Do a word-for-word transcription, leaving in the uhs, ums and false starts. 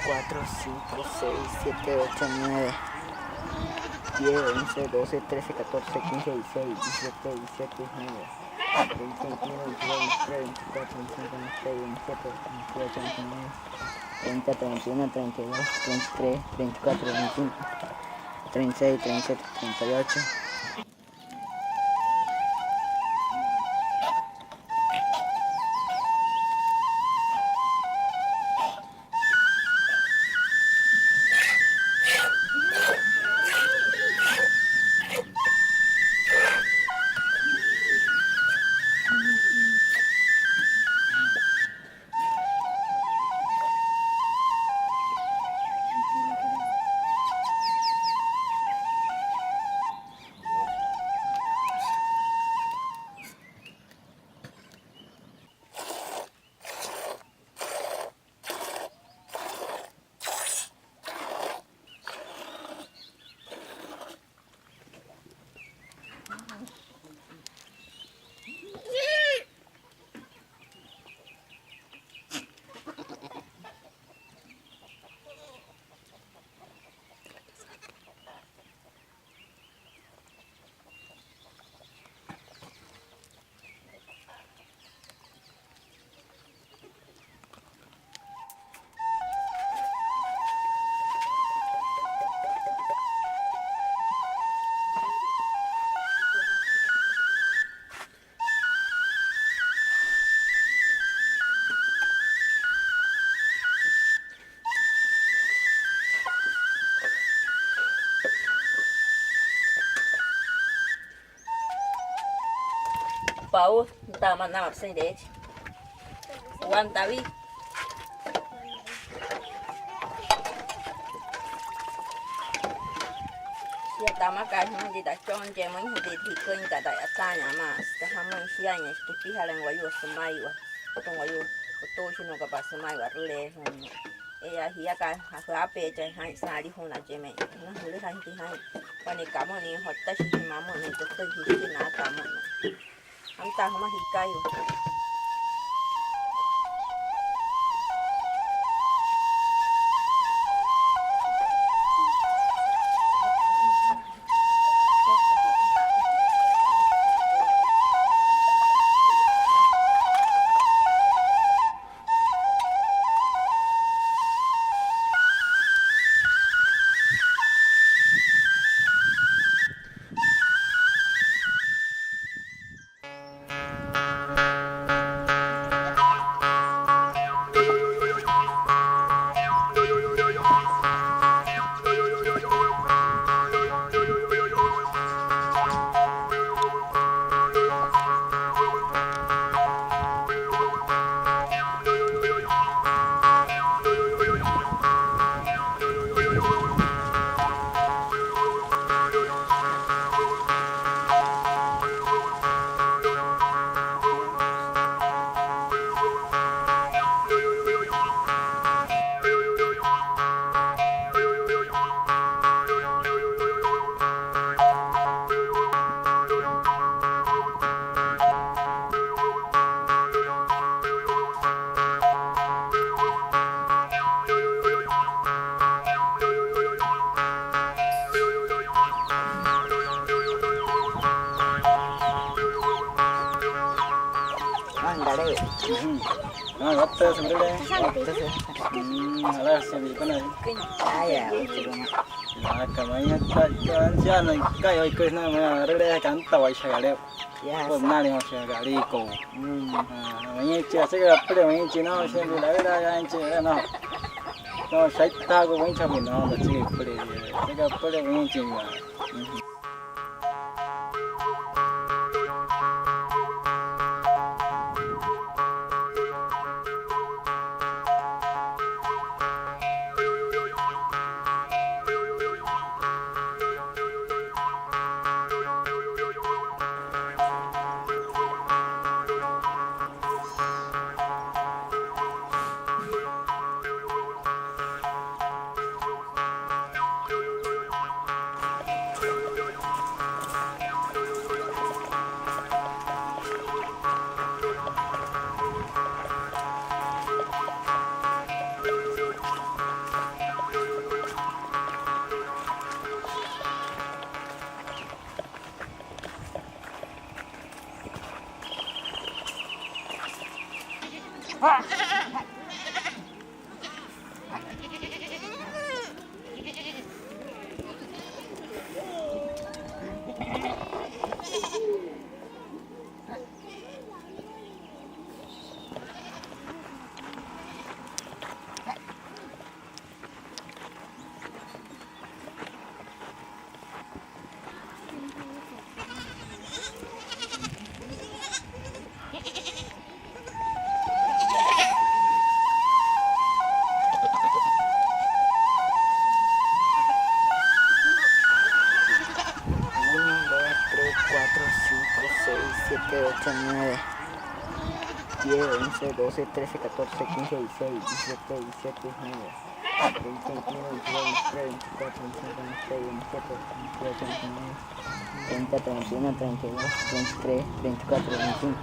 Cuatro, cinco, seis, siete, ocho, nueve, diez, once, doce, trece, catorce, quince, dieciséis, diecisiete, dieciocho, diecinueve, veinte, veintiuno, veintidós, veintitrés, veinticuatro, veinticinco, veintiséis, veintisiete, veintiocho, veintinueve, treinta, treinta y uno, treinta y dos, treinta y tres, treinta y cuatro, treinta y cinco, treinta y seis, treinta y siete, treinta y ocho. Pauu, nütüma nama'a sünain deechi. Juan David. Shia tamakai jümüin tü tachoncheemüin, jümüin tü jiküinkat taya, ataain amaa, süka jamüin shiain, este, pijalain wayuu sümaiwa, pütüma wayuu, pütüshinuukapa sümaiwa rüleejünüin. Eya jiakana jüapeechain jaa'in sünain alijuna chemein, na jülüjainjatüin jaa'in wane kamüin, jottashii jimamüin, tütüjaa jia sünain kamüin. Antaa jümaa jikaiwa. Ándale. Ujú. Ah, otta sümüle. Otta sü. Mm, ala sümüle. Aya, otta sümüle. Aka ma'i, otta, otta, ya no, kai, oi, kai, na, ma, rüle, kanta, wai, shagale. Yes. Pues, nani, o sea, galico. Mm. Ah, ma'i, chi, así que, apure, ma'i, chi, no, o sea, la, la, ya, chi, no. No, shai, ta, go, ma'i, chapi, no, no, chi, apure, así que, apure, ma'i, chi, ma. Ujú. Uno, dos, tres, cuatro, cinco, seis, siete, ocho, nueve, diez, once, doce, trece, catorce, quince, dieciséis, diecisiete, diecisiete, diecinueve, veinte, veintiuno, veintidós, veintitrés, veinticuatro, veinticinco, veintiséis, veintisiete, veintiocho, veintinueve, treinta, treinta y uno, treinta y dos, treinta y tres, treinta y cuatro, veinticinco.